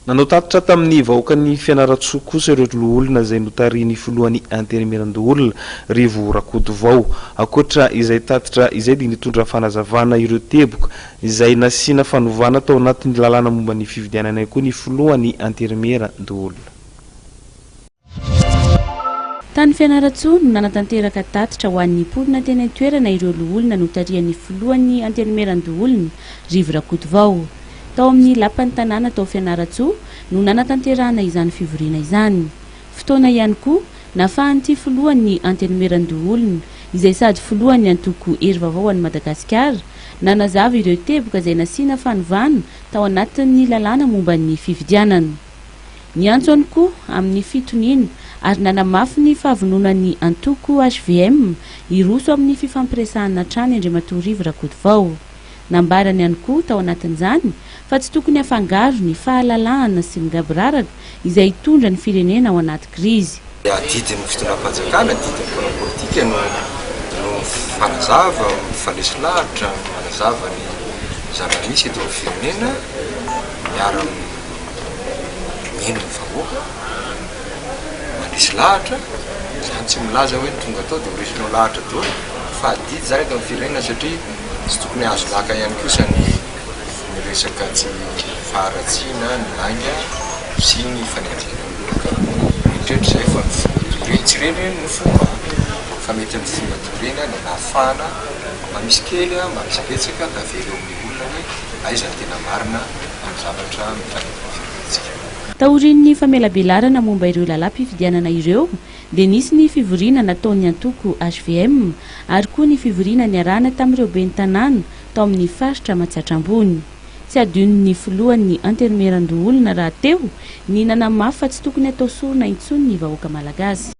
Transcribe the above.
Nanao tatitra tamin'ny vahoakan'i Fianarantsoa kosa ireo loholona izay notarihin'ny filohan'ny Antenimierandoholona, Rivo Rakotovao. Ankoatra izay tatitra izay dia nitondra fanazavana ireo teboka izay nasiana fanovana tao anatin'ny lalàna momba ny fifidianana ihany koa ny filohan'ny Antenimierandoholona. Tany Fianarantsoa no nanatanteraka tatitra ho an'ny mponina teny an-toerana ireo loholona notarihan'ny filohan'ny Antenimierandoholona, Rivo Rakotovao. Tao amin'ny Lapan'ny tanàna tao Fianarantsoa no nanatanterahana izany fivoriana izany. Fotoana ihany koa nafahan'ity filohan'ny Antenimierandoholona, izay sady filohan'ny antoko Hery Vaovao ho an'i Madagasikara, nanazava ireo teboka izay nasiana fanovana tao anatin'ny lalàna momba ny fifidianana. Niantso ihany koa amin'ny fitoniana ary nanamafy ny fahavononan'ny antoko hvm hiroso amin'ny fifampiresahana hatrany Andriamatoa Rivo Rakotovao. Nambarany ihany koa tao anatin'izany fa tsy tokony hafangaro ny fahalalahana sy ny gaboraraka izay hitondra ny firenena ao anaty krizy. Adidin'ny fitondram-panjakana, adidin'ny mpanao politika no no mifanazava, mifandresy lahatra, manazava ny zava-misy eto amin'ny firenena, miara mino ny vahoaka, mandresy lahatra, izany tsy milaza hoe tonga tao dia ho resinao lahatra daholo, fa adidy izany eto amin'ny firenena satria tsy tokony hahazo laka ihany kosa ny ny resaka tsy faharatsiana, ny lainga sy ny fanenjehana olona ka mieritreritra izay fa ny fomba toy ireny, tsy ireny ireny no fomba fa mety amin'ny fomba toy ireny no nahafahana mba misy kely mba misy betsaka tavela eo amin'ny olona hoe aiza ny tena marina amin'ny zavatra mitranga eto amin'ny firenentsika. Taorian'ny famelabelarana momba ireo lalàm-pifidianana ireo dia nisy ny fivoriana nataon'ny antoko hvm ary koa ny fivoriana niarahana tamin'ireo ben'ny tanàna tao amin'ny faritra Matsiatra Ambony. Tsy adinon'ny filohan'ny Antenimierandoholona rahateo ny nanamafy fa tsy tokony hatao sorona intsony ny vahoaka malagasy.